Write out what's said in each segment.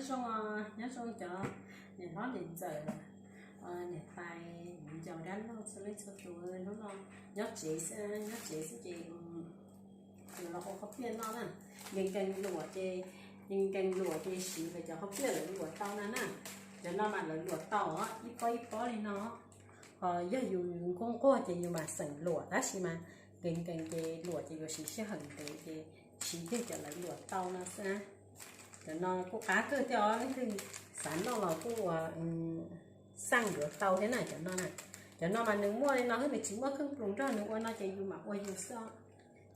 Nyob zoo, nyob zoo cov niam hlob niam ntxawm, niam tais, viv ncaus dab laug txhua leej txhua tus. Hnub no nyob tsev xwb, nyob tsev xwb ces yuav los ua qhob piaj noj na. Nkees nkees luam ces, nkees nkees luam ces siv lawv cov qhob piaj lawv luam tau na na. Cov no mas lawv luam tau os, ib pob ib pob li no. Ho yog yus nquag nquag ces yus mam xeem luam, tab sis mas nkees nkees ces luam ces yuav siv sij hawm ntev ces siv kiag cov lawv luam tau no xwb na. Cov no kuj qab kawg thiab os, leej twg xav noj los kuj ua xaj yuav tau thiab na cov no na. Cov no mas nws muaj li no xwb, nws tsis muaj kheej pluas nrog, nws ua no ces yus mam ua yus xwb os.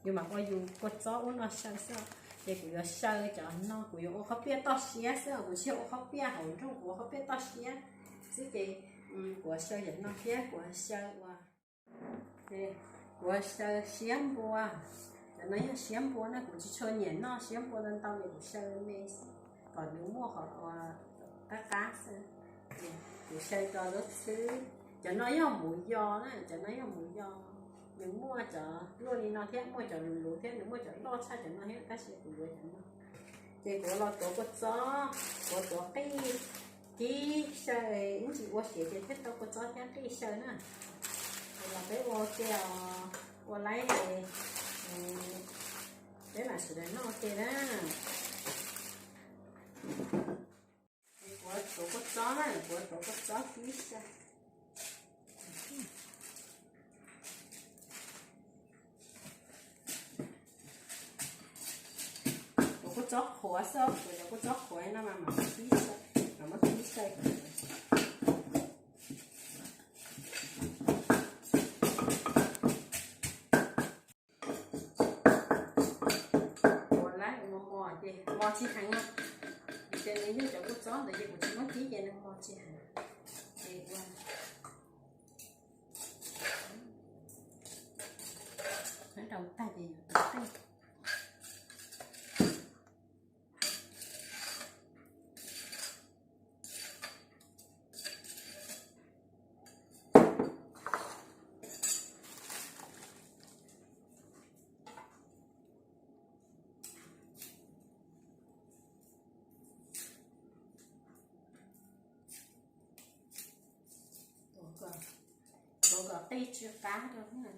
Yus mam ua yus kua txob ub no xyaw xwb os. Ces kuv yuav xyaw cov no, kuv yuav ua qhob piaj toj siab xwb os, kuv tsis yog ua qhob piaj hauv nroog, kuv ua qhob piaj toj siab xwb ces kuv yuav xyaw cov no thiab kuv xyaw ua, kuv xyaw siab npua. Cov no yog siab npua na, kuv tsis tshua nyiam noj siab npua ntau ntau ces kuv xyaw me xwb kom nws muaj qhov qab qab xwb. Kuv xyaw tso lub txhwb. Cov no yog mus yos na, cov no yog mus yos. Nws muaj cov luaj li no thiab, muaj cov luv luv thiab, nws muaj cov loj tshaj cov no thiab, tab sis kuv yuav cov no. Ces kuv los tuav kua txob, kuv tuav qij kib xyaw, ib ntsis ua siav ces thiaj tau kua txob thiab qij xyaw na. Los peb ua ua ke os, ua laib, peb mam sawv daws noj ua ke na. Kuv tuav kua txob na, kuv tuav kua txob kib xyaw. Kuv kua txob qhuav xwb, kuv cov kua txob qhuav no mas mam kib xyaw, mam muab kib xyaw. Ua laib ua mos mos ces mos tsis heev no, vim tias nws yog cov kua txob ntawd ces kuv tsis muab kib ces nws mos tsis heev. Ces ua, nyob rau tag ces yuav tuav qij. Tuav kom qij tsw qab rau na.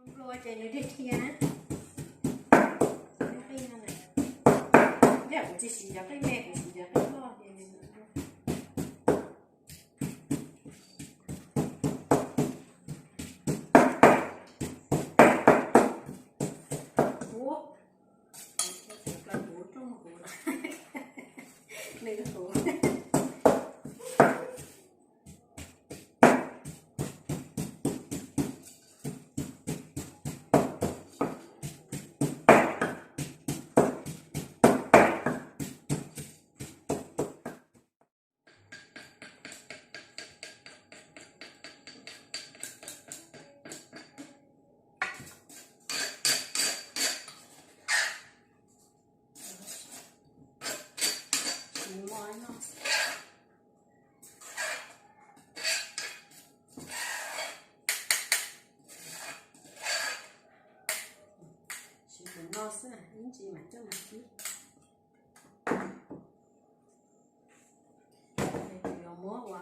Nplua ces nws dhia dhia. Qij no na, kuv tsis siv cov qij me, kuv siv cov qij loj ces nws nplua. Ub, kuv rooj kuv, nws kuv. Siv tus no xwb, ib ntsis mam coj mus kib. Kuv yuav muab ua,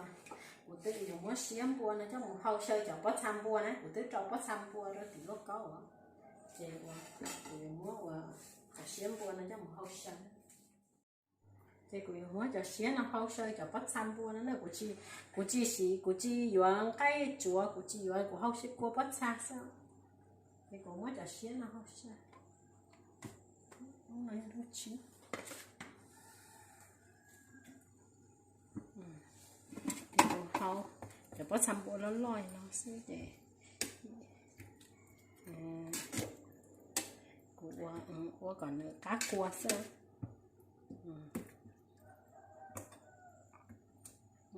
kuv twb yuav muab siab npua no coj mus hau xyaw cov pob txha npua na, kuv twb rau pob txha npua rau tim lauj kaub os. Ces kuv yuav muab ua cov siab npua no coj mus hau xyaw. Ces kuv yuav muab cov siab no hau xyaw cov pob txha npua no na, kuv tsis, kuv tsis siv, kuv tsis yuav nqaij tsuav, kuv tsis yuav, kuv hau xyaw kua pob txha xwb. Ces kuv muab cov siab no hau xyaw. Ces kuv hau cov pob txha npua loj loj no xwb ces kuv ua, ua kom nws qab kua xwb.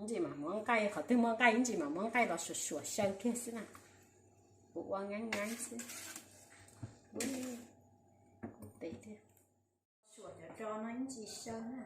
Ib ntsis mam muab nqaij, qhov twg muaj nqaij ib ntsis mam muab nqaij los suam suam xyaw kiag xwb na. Kuv ua nqeeb nqeeb xwb. Tes tiag. Suam cov ro no ib ntsis xyaw na.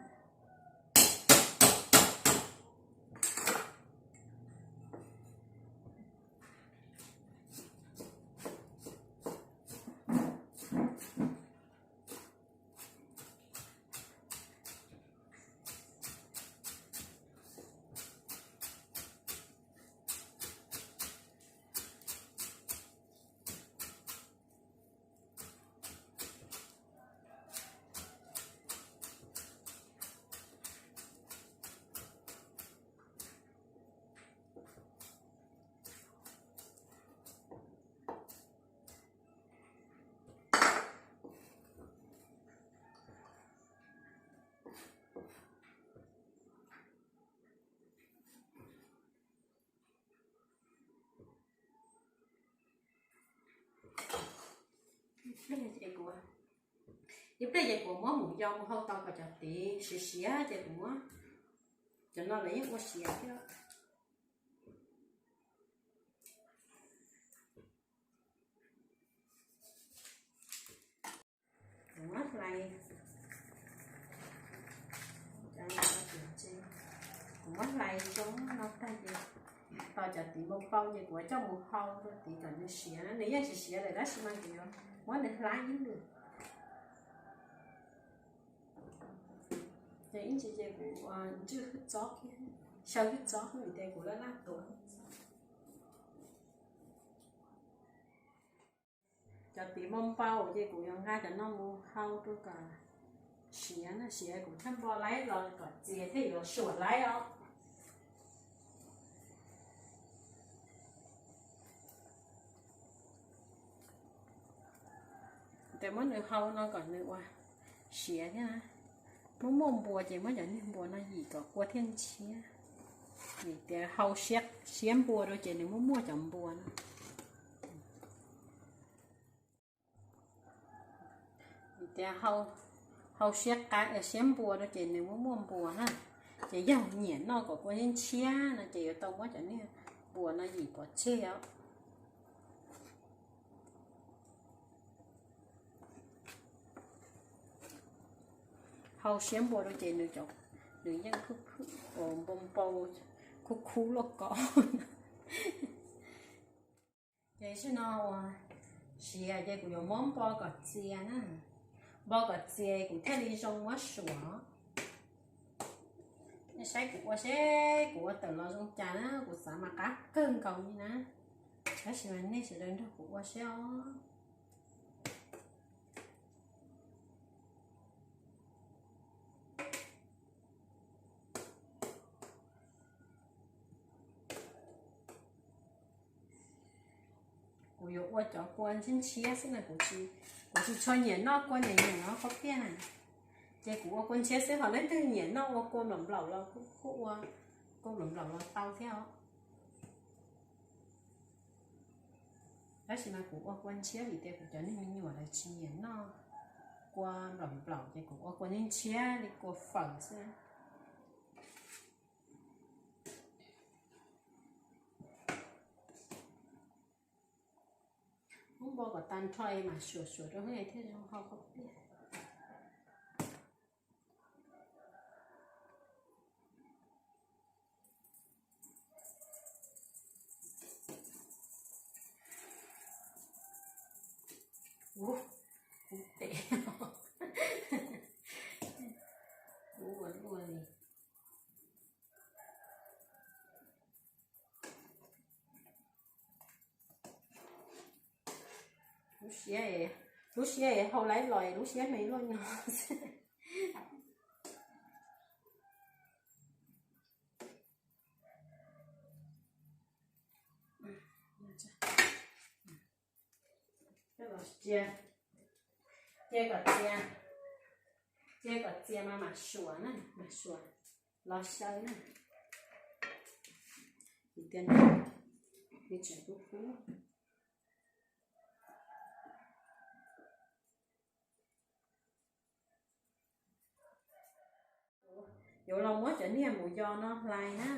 Ib pliag ces kuv, ib pliag ces kuv muab mus yos mus hau tau kom cov tid siav siav ces kuv muab, cov no lawv yeej ua siav thiab. Kuv muab hlais, kuv muab hlais zoo no tag ces tos cov tid npau npau ces kuv coj mus hau rau tid kom nws siav na. Nws yeej tsis siav lawm tab sis mas kuv yuav muab nws hlais ib lwm. Ces ib ntsis ces kuv ntswj hwj txob, xyaw hwj txob vim tias kuv laj laj tuav. Cov tid npau npau ces kuv yuav nqa cov no mus hau rau kom siav na, siav kuv thiaj npo laib los kom txias thiaj yuav suam laib os. Ces muab nws hau no kom nws ua siav thiab na. Muaj muaj npua ces muab cov niag npua no yim kom kua thiaj ntshiab. Vim tias hau siab npua rau ces nws muaj muaj cov npua no. Vim tias hau siab qa siab npua rau ces nws muaj muaj npua na. Ces yog nyiam noj kom kua ntshiab no ces yuav tau muab cov niag npua no yim pov tseg os. Hau siab npua rau ces nws, nws yeej npau npau khub khub luaj ko. Ces tam no uas siav ces kuv yuav muab npo kom txias na. Npo kom txias kuv thiaj li zoo muab suam. Nej saib kuv ua seb kuv ua tawm los zoo cas na, kuv xav mas qab kawg nkaus li na. Tab sis mas nej sawv daws nrog kuv ua seb os. Kuv yuav ua cov kua ntshiab ntshiab xwb na, kuv tsis tshua nyiam noj kua nyeem nyeem no qhuav piaj na. Ces kuv ua kua ntshiab xwb, ho leej twg nyiam noj ua kua nplaum nplaum los kuj ua kua nplaum nplaum los tau thiab os. Tab sis mas kuv ua kua ntshiab vim tias kuv cov niag me nyuam lawv tsis nyiam noj kua nplaum nplaum ces kuv ua kua ntshiab ntshiab li kua fawm xwb. Muab npo kom tag nrho es mam suam suam rau thiaj zoo hau qhov pliag. Ub, ub tes, ub ua luaj li. Lub siab, lub siab hau laib los lub siab me luaj no xwb. Cia kom txias, cia kom txias mas mam suam na, mam suam los xyaw na. Vim tias nws tseem kub kub. Yuav los muab cov niag mus yos no hlais na.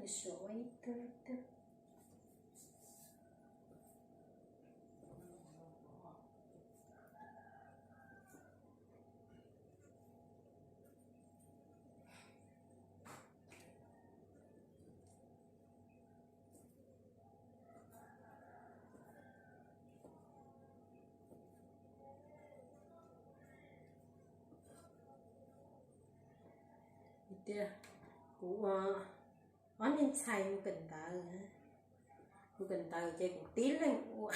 Suav ua ib tug ib tug. Tias kuv ua ob niag ntxhais mus kawm ntawv, mus kawm ntawv ces kuv tib leeg ua.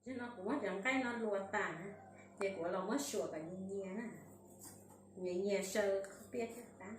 Tam sim no kuv muab cov nqaij no luas tas na, ces kuv los muab suam kom nyias nyias na, nyias nyias saw qhov piaj thiaj qab.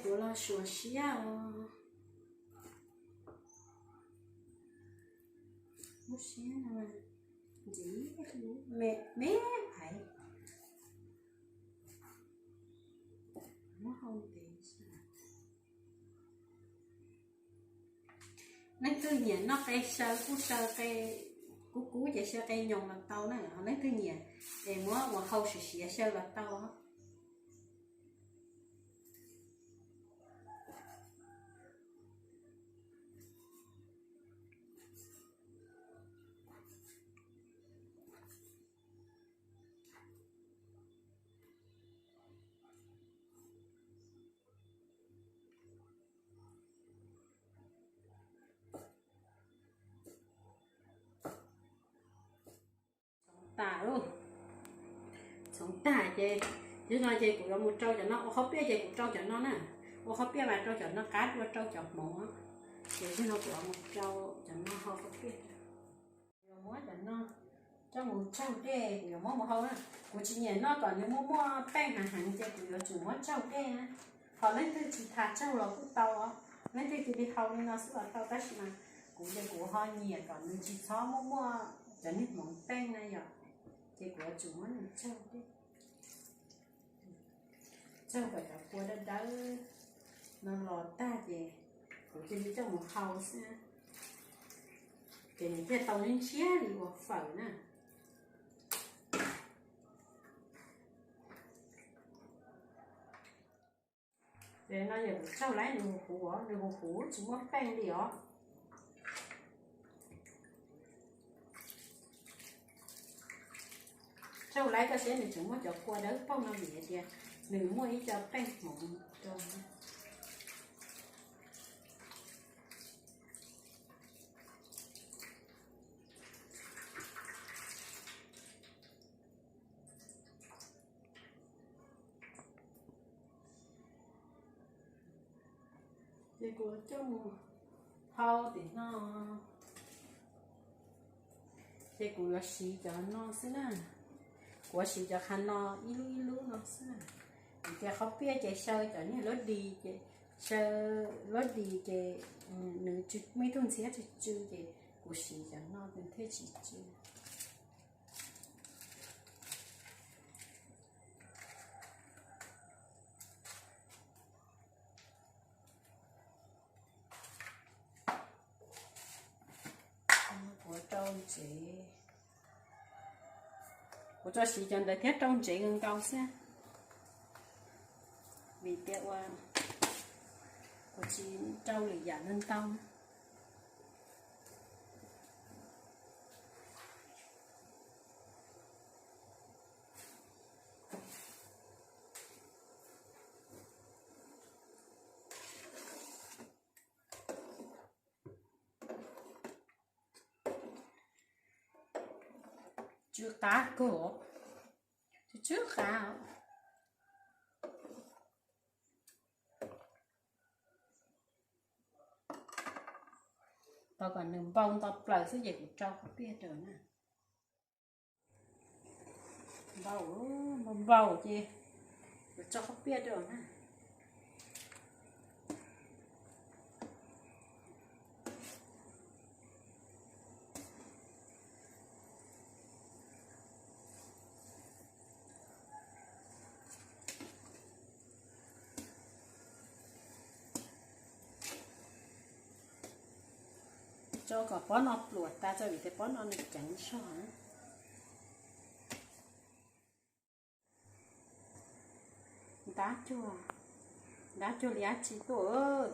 Kuv los suav siab os. Lub siab no ntxiv me me hais, muab hau ntev. Leej twg nyiam noj qe saw kuj saw qe kub kub ces saw qe nyoos los tau na, ho leej twg nyiam es muab ua hau siav siav saw los tau. Txhoov tas lawm, txhoov tas ces, yog no ces kuv yuav mus rau cov no, ua qhov piaj ces kuv rau cov no na, ua qhov piaj mas rau cov no qab dua rau cov hmoov, ces yog no kuv yuav mus rau cov no hau qhov piaj. Yuav muab cov no coj mus tsaug dej, kuv yuav muab mus hau na. Kuv tsis nyiam noj kom nws muaj muaj peej heev heev ces kuv yuav tsum muab tsaug dej na. Ho leej twg tsis tas tsaug los kuj tau, leej twg cia li hau li no xwb los tau, tab sis mas kuv ces kuv ho nyiam kom nws tsis txhob muaj muaj cov niag hmoov peej na yom, ces kuv yuav tsum muab nws tsaug dej. Tsaug kom cov kua dawb dawb no los tag ces kuv cia li coj mus hau xwb, ces nws thiaj tau ntshiab li ua fawm na. Ces no yog kuv tsaug laib nws huv huv, nws huv huv tsis muaj peej li os. Tsaug laib koj saib nws tseem muaj cov kua dawb paug no vim hais tias nws muaj ib co peej hmoov rau. Ces kuv coj mus hau tim no. Ces kuv yuav siv cov no xwb na. Kuv yuav siv cov qhav no ib lub ib lub no xwb na. Vim tias qhob piaj ces xyaw cov niag lub dis ces, xyaw lub dis ces nws muaj ib tug ntxhiab tsw tsw ces kuv siv cov no nws thiaj tsis tsw. Kuv rau ntsev, kuv tsuas siv cov ntawd thiab rau ntsev nkaus xwb, vim tias ua kuv tsis rau lwm yam ntau. Tsw qab kawg, tsw tsw qab. Tos kom nws npau nto plaws xwb ces kuv rau qhob piaj rau na. Npau, npau ces kuv rau qhob piaj rau na. Tso kom pob no pluam tas tso vim tias pob no nws ceev zog. Ntab cuag, ntab cuag li dab tsi tuaj.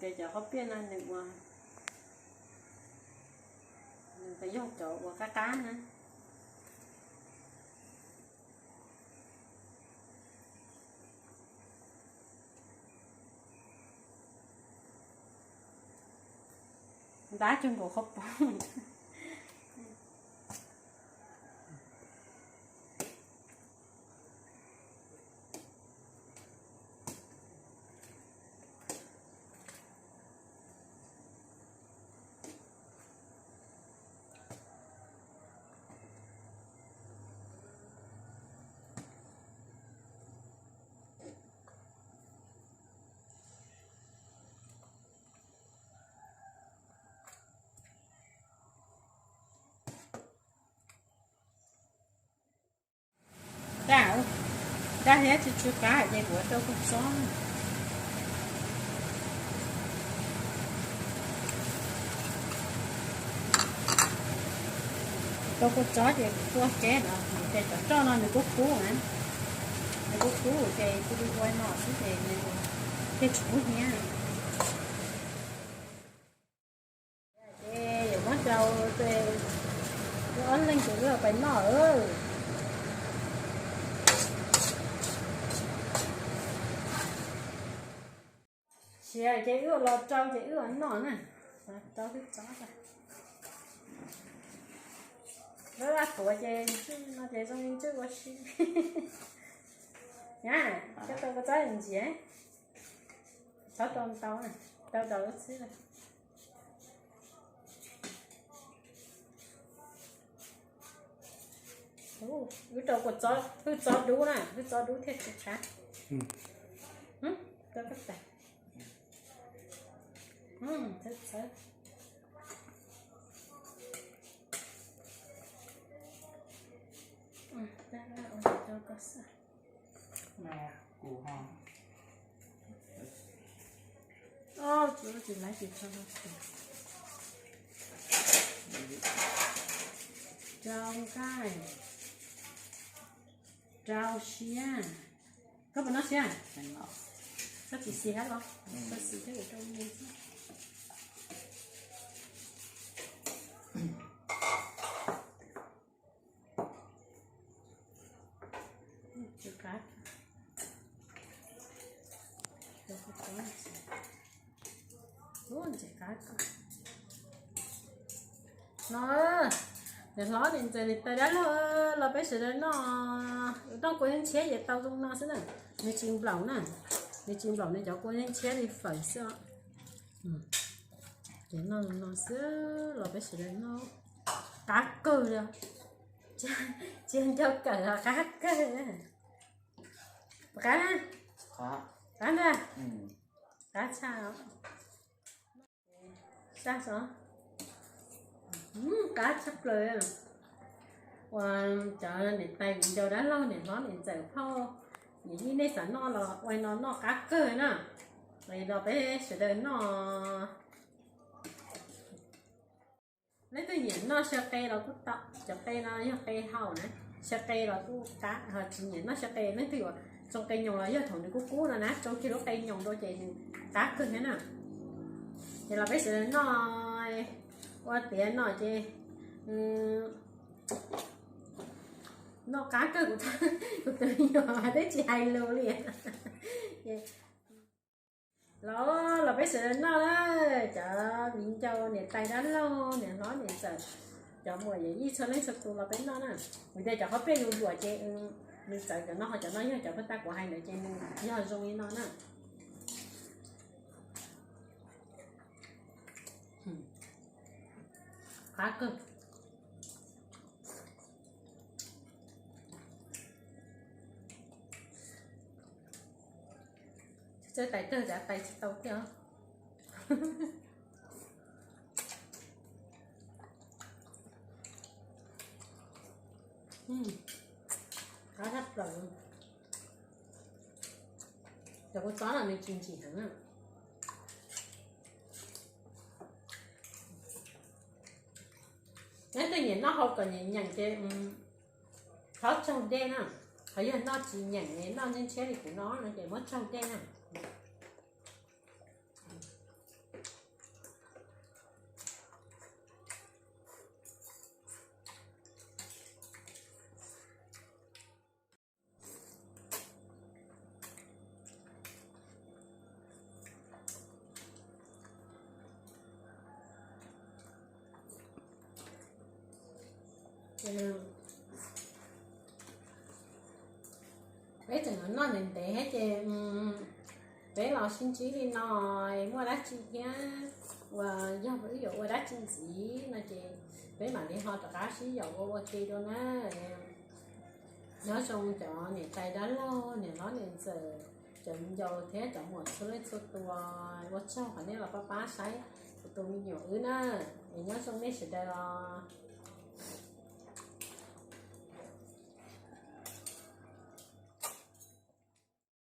Ces cov qhob piaj no nws ua, nws yog cov uas qab qab na. Ntab cuag nkaus qhov pob. Daj, daj thiab tsw tsw qab ces kuv rau kua txob. Rau kua txob ces kuv tuaj keb no, ces cov roj no nws kub kub na, nws kub kub ces kuv ua no xwb ces nws thiaj tsis kub hnyiab. Ces yuav muab rau, ces wb ob leeg ces wb pais noj. Siav ces wb los rau ces wb los noj na. Rau twb tsob tas. Lawv tuav ces ntswj no ces zoo li ntswj ua si. Nyab, koj rau kua txob ntxiv, txhob rau ntau, rau rau lub txhib. Wb rau kua txob, hwj txob dub na, hwj txob dub thiaj tsis qab. Txhawb txhawb. Rau koj xwb. Rau nqaij, rau siab. Koj puas noj siab? Koj tsis xis hab los? Koj xis thiab kuv rau me xwb. Tsw qab. Ub, ntxim qab kawg. No, niam hlob niam ntxawm niam tais dab laug los peb sawv daws noj, noj kua ntshiab ces tau zoo no xwb na, nws tsis nplaum na. Nws tsis nplaum nws cov kua, ntshiab li fawm xwb. Ces noj no xwb los peb sawv daws noj. Qab kawg li. Tsis ncau kawm los qab kawg. Qab, qab ntag. Qab tshaj. Sab xov, qab tshaj plaws. Ua cov niam tais viv ncaus dab laug niam hlob niam ntxawm phauj, yij nej xav noj los ua no noj qab kawg na. Los peb sawv daws noj. Leej twg nyiam noj xyaw qe los kuj tau, cov qe no yog qe haus na, xyaw qe los kuj qab, ho tsis nyiam noj xyaw qe, leej twg uas tsoo qe nyoos los yog thaum nws kub kub no na, tsoo kiag lub qe nyoos rau ces nws qab kawg thiab na. Ces los peb sawv daws noj, ua tiav no ces noj qab kawg, kuv tus me nyuam twb tsis hais lus li. Los, los peb sawv daws noj na, cov viv ncaus niam tais dab laug niam hlob niam ntxawm, cov muam yawm yij txhua leej txhua tus los peb noj na. Vim tias cov qhob pej luas luas ces nws txawv cov no, ho cov no yog cov puag ta kuv hais ntawd ces nws yog zoo li no na. Qab kawg. Txawj tais kawg, tais tsis tau thiab. Qab tshaj plaws. Cov kua txob no nws tsis ntsim heev na. Neb tej nyiam noj hau kom nyeem nyeem ces txhob tsaug dej na. Qhov yog noj tsis nyeem, noj ntshiab ntshiab li kuv no no ces muab tsaug dej na. Peb tseem noj ntev ntev thiab ces peb los sib ntsib li no, muaj dab tsi thiab uas yog wb yuav ua dab tsi ntxiv no ces peb mam li ho rov qab sib yaum ua ua ke dua na. Nyob zoo cov niam tais dab laug, niam hlob niam ntxawm, cov viv ncaus thiab cov muam txhua leej txhua tus, ua tsaug qhov nej los pab pab saib kuv tus me nyuam wb na. Es nyob zoo nej sawv daws os.